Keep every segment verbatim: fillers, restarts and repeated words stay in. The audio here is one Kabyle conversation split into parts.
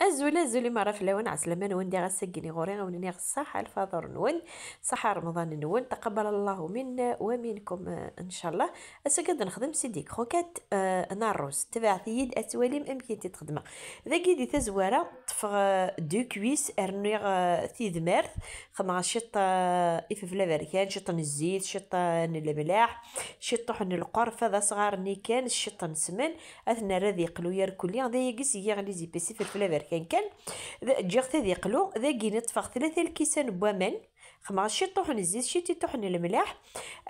Azul, azul i meṛṛa fell-awen, ɛeslama-nwen diɣ ass-agi-nni ɣur-i, a wen-iniɣ ṣṣaḥa lfaḍur-nwen, ṣṣaḥa remḍan-nwen, taqabbal Allahu minna wa minkum, eh, ncallah. Ass-agi ad nexdem sidi croquette, eh, n ṛṛuz. Tebɛet-iyi-d ad twalim amek i tent-id-xedmeɣ. Dagi di tazwara ṭṭfeɣ, eh, deux cuisses, rniɣ, eh, tidmert, xedmeɣ ciṭ, eh, ifelfel aberkan, ciṭ n zzit, ciṭ, eh, n lemlaḥ, ciṭuḥ n lqerfa d asɣar-nni kan, ciṭ n ssmen, ad t-nerr ad yeqlu irkelli. D ayagi s giɣ les épices, ifelfel aberkan kan. D-, ǧǧiɣ-t ad yeqlu, dagi-nni ṭṭfeɣ tlata lkisan n waman, xedmeɣ ciṭuḥ n zzit, ciṭuḥ n lemlaḥ,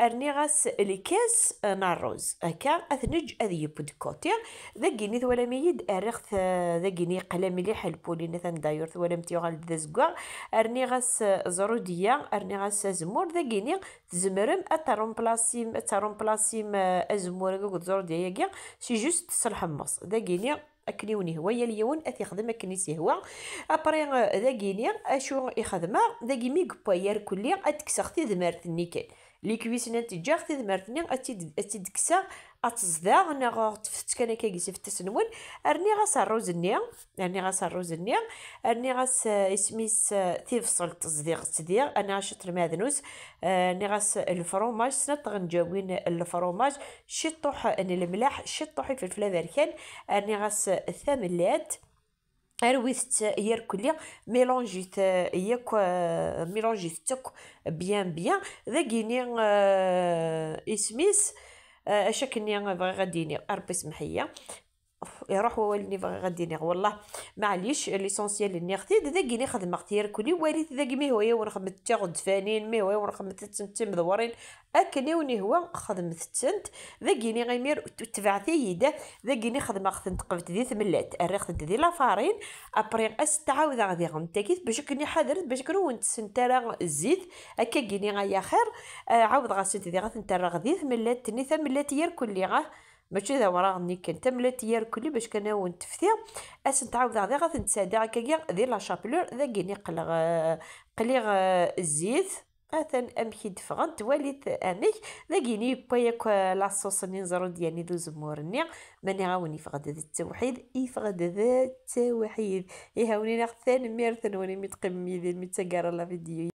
rniɣ-as lkas n ṛṛuz. Akka, ad t-neǧǧ ad yeww de côté. Dagi-nni twalam-iyi-d, rriɣ-t, dagi-nni yeqla mliḥ lpulin, atan d'ailleurs twalam-t yuɣal-d d azeggaɣ. Rniɣ-as ẓrudiya, rniɣ-as azemmur. Dagi-nni tzemrem ad terrumplasim, ad terrumplasim, eh, azemmur-agi akked ẓrudiya-agi, c'est juste s lḥemmeẓ. Dagi-nni akken i wen-ihwa, yal yiwen ad t-ixdem akken i s-ihwa. Après, eh, dagi-nni acu i xedmeɣ? Dagi mi yewwa irkelli, ad d-kkseɣ tidmert-nni kan. Les cuisses-nni ad tt-ǧǧeɣ, tidmert-nni ad tt-id-, ad tt-id-kkseɣ, ad teẓdeɣ, neɣ ṭṭfet-tt kan akka deg iseftes-nwen. Rniɣ-as ṛṛuz-nni, rniɣ-as ṛṛuz-nni, rniɣ-as, eh, isem-is, eh, tibṣelt, ẓdiɣ-tt diɣ, rniɣ-as ciṭ n lmeɛdnus, eh, rniɣ-as lefrumaj, snat tɣenǧawin n lefrumaj, ciṭuḥ n lemlaḥ, ciṭuḥ ifelfel aberkan, rniɣ-as tamellalt. Rwit-tt irkelli, mélangez-it, eh, yakk, eh, mélangez-it akk bien, bien. Dagi-nni, eh, isem-is, eh, acu akken-nni bɣiɣ ad d-iniɣ, a Rebbi semmeḥ-iyi. Iruḥ wawal-nni bɣiɣ ad d-iniɣ, wellah, maɛlic, l'essentiel nniɣ-t-id. Dagi-nni xedmeɣ-t irkelli, walit dagi mi hwa-yawen xedmet-tt tiɣezfanin, mi hwa-yawen xedmet-tt d timdewwrin, akken i wen-ihwa xedmet-tent. Dagi-nni imir tebɛet-iyi-d, dagi-nni xedmeɣ-tent qbel di tmellalt, rriɣ-tent di lafarin, après ad sent-ɛawdeɣ diɣen takit, bac akken iḥadret, bac akken ur wen-tessent ara zzit, akka-gini ay axir. Eh, ɛawdeɣ-asent diɣ ad tent-rreɣ di tmellalt-nni, tamellalt irkelli, ah, mačči d awraɣ-nni kan, tamellalt irkelli, bac kan ad wen-tefti, ad sent-ɛawdeɣ diɣ ad tent-sɛeddiɣ akkagi di la chapelure, dagi-nni qleɣ, eh, qliɣ, eh, zzit. Atan amek i d-ffɣent, walit amek. Dagi-nni yewwa yakk, eh, la sauce-nni n ẓrudiya-nni d uzemmur-nni. Ma nniɣ-awen yeffeɣ-d d ttewḥid, yeffeɣ-d d ttewḥid. Ihi a wen-iniɣ tanemmirt-nwen imi d-teqqimem yid-i, imi d taggara la vidéo.